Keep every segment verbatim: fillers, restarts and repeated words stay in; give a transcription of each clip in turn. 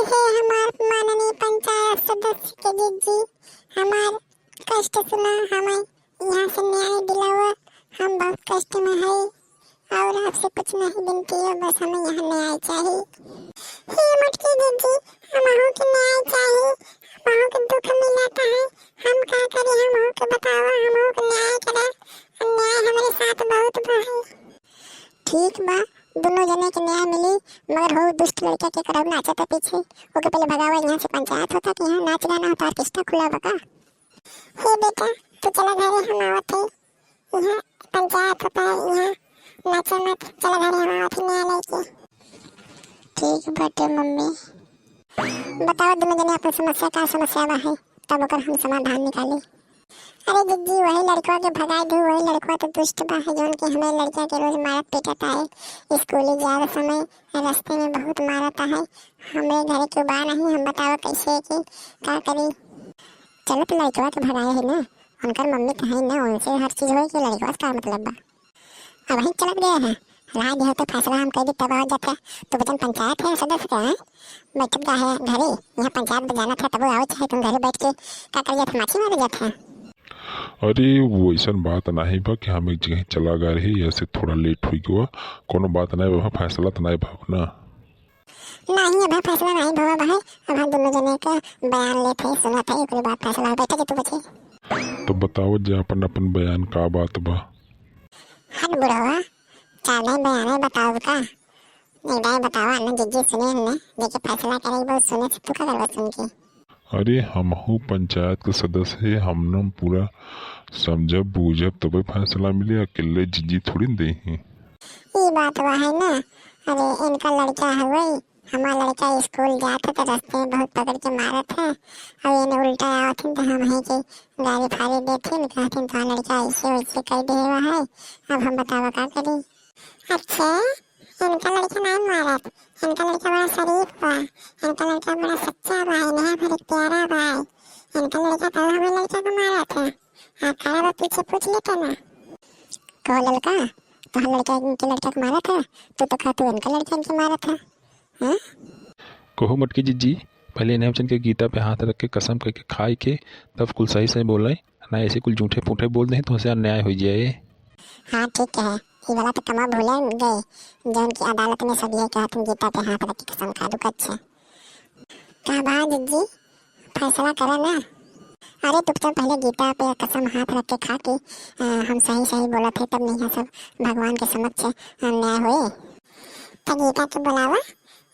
हे हमार माननीय पंचायत सदस्य के जिज्जी, हमार कष्ट सुना, हमें यहाँ से न्याय दिलावा, हम बहुत कष्ट में है और आपसे कुछ नहीं विनती है, बस हमें यहाँ न्याय चाहिए। हे मोटकी जिज्जी, हमहू के न्याय चाहिए, हमहू के दुख मिलता है, हम का करी, हमहू के बतावा, हमहू के न्याय करा, अन्याय हमरे साथ बहुत बा है। ठीक बा, दुनो जने के न्याय मिली, मगर हो दुष्ट लड़का के करब नाचत पीछे, ओके पहले भगावा, यहाँ से पंचायत होता कि यहाँ नाच गाना होता, ऑर्केस्ट्रा खुला बा का? हे बेटा, तू चला घरे, हम आवत है, यहाँ पंचायत होता है, यहाँ नाचे मत, चला घरे, हम आवत है न्याय लेके। ठीक बाटे मम्मी। बताओ दुनो जने अपन समस्या, का समस्या बा है, तब ओकर हम समाधान निकाली। अरे जिज्जी, वही लड़कवा के भगाए दू, वही लड़कवा तो दुष्ट बा है, जौन के हमें लड़का के रोज मारत पीटत आए। स्कूली जाए समय रास्ते में बहुत मारत है, हमरे घरे के बा नहीं, हम बताओ कैसे की का करी। चलो तो लड़कवा के भगाए है ना, उनकर मम्मी तो है ना, उनसे हर चीज होई कि लड़कवा से का मतलब बा। अब वहीं चलत गए हैं। राय दिया तो फैसला हम कह दी तब आवत जात है। तू बचन पंचायत है सदस्य के हैं? बैठत गा है घरे, यहाँ पंचायत बजानत है तब आवत है, तुम घरे बैठ के का कर जात है, माछी मारे जात है। अरे वो ऐसन बात नहीं बा कि हम एक जगह चला गए रही, ऐसे थोड़ा लेट हुई गवा, कोनो बात नहीं बा, फैसला तो नहीं भा ना। नहीं, अबे फैसला नहीं भवा बा है, अब हम दुनो जने के बयान लेत है, सुनत है, ओकरे बाद फैसला हो। बैठा जे तू बचे। तो बताओ जे अपन अपन बयान का बात बा। हट बुढ़वा, चार दाई बयान बताओ का? एक दाई बतावा ना जिज्जी सुने न, जेके फैसला करे वो सुने से तू का करबा सुन के? अरे हमहू पंचायत के सदस्य है, हमनम पूरा समझब बूझब तबे फैसला मिली, अकेले जिज्जी थोड़ी न देही। ई बात बा है ना, अरे इनका लड़का हवे, हमार लड़का स्कूल जात है तो रास्ते में बहुत पकड़ के मारत है, और इन्हें उल्टा आवत है तो हम है कि गारी फारी देथिन, कहथिन तो लड़का ऐसे वैसे कह दे हुआ है, अब हम बतावा का करी। अच्छा, इनका लड़का नहीं मारत, इनका लड़का बड़ा शरीफ बा, इनका लड़का बड़ा सच्चा बा, इन्हें भर प्यारा बा, इनका लड़का तो हमें लड़का को मारत है, हाँ खड़ा बा पीछे पूछ लेता ना। कहो ललका, तो हम लड़का इनके लड़का को मारत है, तू तो कहा तू इनका लड़का इनके मारत है, हाँ? कहो मटकी जिज्जी, पहले इन्हें बचन के गीता पे हाथ रख के कसम करके खाए के, तब कुल सही सही बोले, ना ऐसे कुल झूठे फूठे बोल दे तो उसे अन्याय हो जाए। हाँ ठीक है, ये वाला तो कमा भूले गए, जौन की अदालत में सब ये कहत हैं गीता पे हाथ रख के कसम खा दू। अच्छा का बा जिज्जी, फैसला करा ना। अरे तू तो पहले गीता पे कसम हाथ रख के खा के, अ, हम सही सही बोलत है, तब नहीं है सब भगवान के समक्ष, अ, न्याय होए। तो गीता के बुलावा,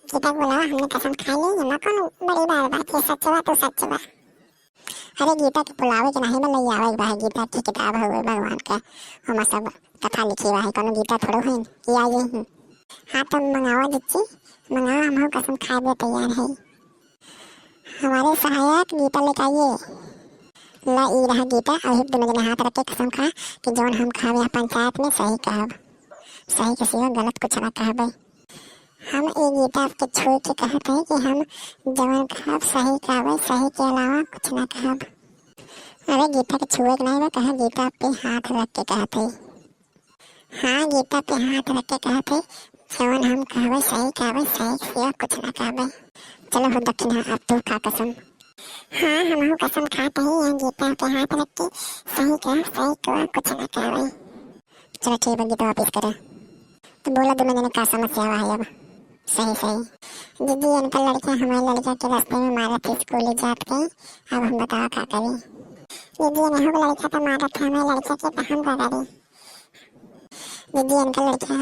गीता के बुलावा, हमने कसम खा ली, ये ना कौन बड़ी बात बा, ये सच बा तो सच बा। अरे गीता के बुलावे के नहीं बा, ले आवे के बा, गीता के किताब हवे भगवान के, ओमा सब कथा लिखी बा है, कोनो गीता थोड़ो है कि आ जाई। हाँ तो मंगावा जिज्जी, मंगावा, हम कसम खाए बे तैयार है। हमारे सहायक गीता लेके आइए। ला ई रहा गीता, अभी दुनो जने हाथ रख के कसम खा कि जौन हम खावे पंचायत में सही कहब, सही के सिवा गलत कुछ ना कहबे। हम ए गीता के छुए के कहत है कि हम जवन कहब सही कहबे, सही के अलावा कुछ ना कहब। अरे गीता के छुए के नहीं बा, कहा गीता पे हाथ रख के कहत है। हाँ, गीता पे हाथ रख के कहत है, जवन हम कहबे सही कहबे, सही के सिवा कुछ ना कहबे। चलो हो दक्षिणा, अब तू खा कसम। हाँ, हमहू कसम खात है, यहाँ गीता पे हाथ रख के सही कह, सही के कुछ ना कहबे। चलो ठीक बा, गीत वापस करे। तो बोला दुनो जने का समस्या बा है अब? सही सही। दीदी, इनका लड़का हमारे लड़का के रास्ते में मारत है स्कूल जात के, अब हम बतावा का करी? दीदी, इन्हें लड़का तो मारत है हमारे लड़का के, तो हम का करी? दीदी, इनका लड़का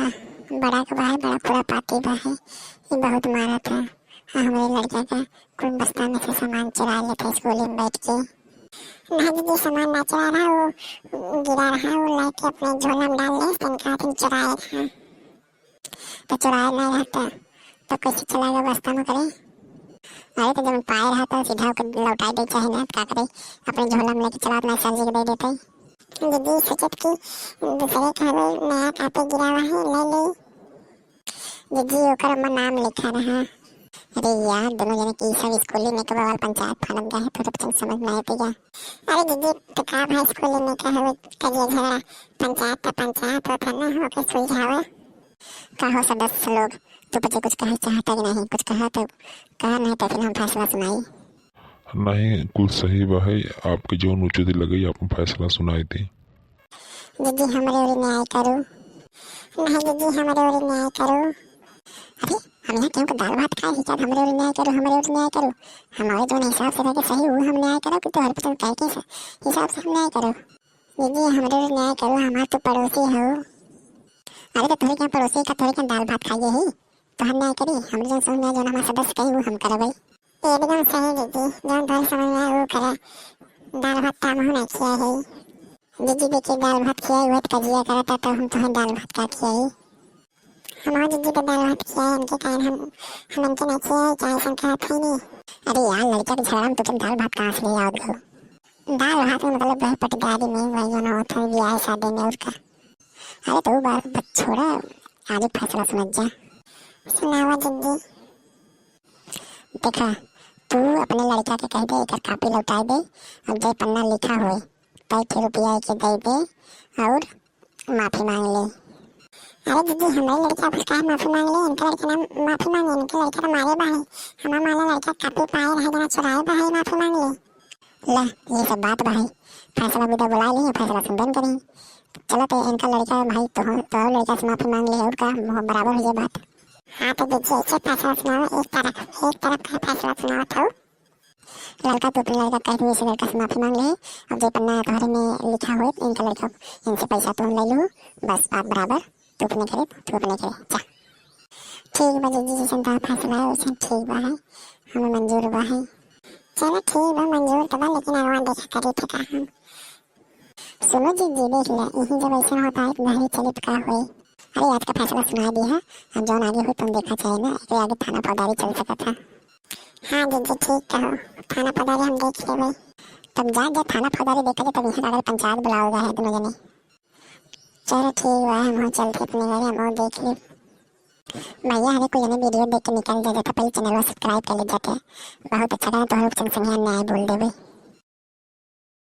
बड़ा के बा है, बड़ा खुरापाती बा है, ये बहुत मारत है। हाँ, हमारे लड़का का कुल बस्ता में से सामान चुरा लेते स्कूल में बैठ के। ना दीदी, सामान ना चुरा रहा, वो गिरा रहा, वो लाके अपने झोला में डाल ले, तनका दिन चुराए रहा। तो चुराए नहीं रहता, तो कैसे चला गया बस्ता में करे? अरे, तो जब पाए रहा, तो सीधा ओके लौटाए दे, चाहे ना, का करे, अपने झोला में लेके चला, अपना सर जी के दे देते। दीदी, सोचत कि दूसरे के हवे नया कापी गिरा हुआ है, ले ले। दीदी, ओकर में नाम लिखा रहा। अरे यार, दुनो जने के ई सब स्कूली में के बवाल पंचायत फानत गए हैं, तो कुछ समझ में आए भैया। अरे दीदी, तो का भाई स्कूली में के हवे करिए झगड़ा, पंचायत तो पंचायत होता ना, होके सुलझावे। का हो सदस्य लोग, तू पचे कुछ कहे चाहता कि नहीं? कुछ कहा तो कहा, नहीं तो फिर हम फैसला सुनाई। नहीं, कुल सही बा है, आपके जौन उचित लगे, आप फैसला सुनाई दे। जीजी, हमरे ओरी न्याय करू। नहीं जीजी, हमरे ओरी न्याय करू। अरे, हम यहाँ केहू के दाल भात खाए ही का? हमरे ओरी न्याय करू, हमरे ओरी न्याय करू। हमारे जौन हिसाब से रहे के सही, वो हम न्याय करू कि तोहर पसंद कहे के हिसा-, हिसाब से हम न्याय करू? जीजी, हमरे ओरी न्याय करू, हमार तो पड़ोसी हो। अरे, तो तोहरे के पड़ोसी का, तोहरे के दाल भात खाइए ही, तो हम न्याय करी? हमरे जौन समझ में आए, जौन हमार सदस्य कही, वो हम करबै। एकदम सही जीजी, जौन तोहरे समझ में आए, वो करे। दाल भात तो हमहू नहीं खिया है। जीजी, देखिए, दाल भात खियाई हुआ तो कजिया करता, तो हम तोहे दाल भात का खियाई? हम जीजी के दाल भात खियाई, इनके कारण हम, हम इनके ना खियाई, चाहे ऐसा कहत है नहीं। अरे यार, लड़का के झगड़ा में तू तो दाल भात कहाँ से ले आओगे? दाल भात में मतलब वही पटीदारी में, वही जौन होता है ब्याह शादी में, और का। अरे तो वो बात बस छोड़ा, आगे फैसला समझ जा। सुनावा जीजी। देखा, तू अपने लड़का के कह दे, एकर कापी लौटाई दे, और जे पन्ना लिखा होए, तय के रुपया के दे दे, और माफी मांग ले। अरे जीजी, हमरे लड़का पर काहे माफी मांग ले? इनके लड़का ना माफी मांगे, इनके लड़का तो मारे बा है। हमार माला लड़का कापी पाए रहे, जना चुराए बा है, माफी मांग ले। ला, ये सब बात बा है, फैसला विदा बुला ली, फैसला सुनबे न करी। चलो तो इनका लड़का भाई, तो, तो लड़का से माफी मांग ले, और का, बराबर हो जाए बात। हाँ तो जीजी, ऐसे फैसला सुनाओ, एक तरफ, एक तरफ का फैसला सुनाओ तो। लड़का, तू अपने लड़का कह दे, इसे लड़का से माफी मांग ले, और जे पन्ना तोहरे में लिखा होए, इनका लड़का, इनसे पैसा तू ले लू, बस बात बराबर, तू अपने करे, तू अपने करे, जा। ठीक बा जीजी, जैसन तोहार फैसला है, वैसन ठीक बा है, हमें मंजूर बा है। चलो ठीक बा, मंजूर तो बा, लेकिन आगवा देखा करी थे का हम। सुनो जीजी, देख ले, यही जब ऐसा होता है तो घरे चली तो का होई? अरे आज का फैसला सुना दी है, अब जौन आगे हो तुम देखा चाहे ना, एक आगे थाना फौजदारी चल सकत है। हाँ जीजी, ठीक कहो, थाना फौजदारी हम देख लेबै। तब जा, जा थाना फौजदारी देखा जाए, तब यहाँ अगर पंचायत बुलाओगा है दोनों जने। चलो ठीक बा, हम हो चलते अपने घरे, हम और देख ले। भैया हमें कोई जने वीडियो देख के निकल जाए, तो पहले चैनल सब्सक्राइब कर ले जाते। बहुत अच्छा लगा, तो हम लोग संग संग न्याय बोल देबै।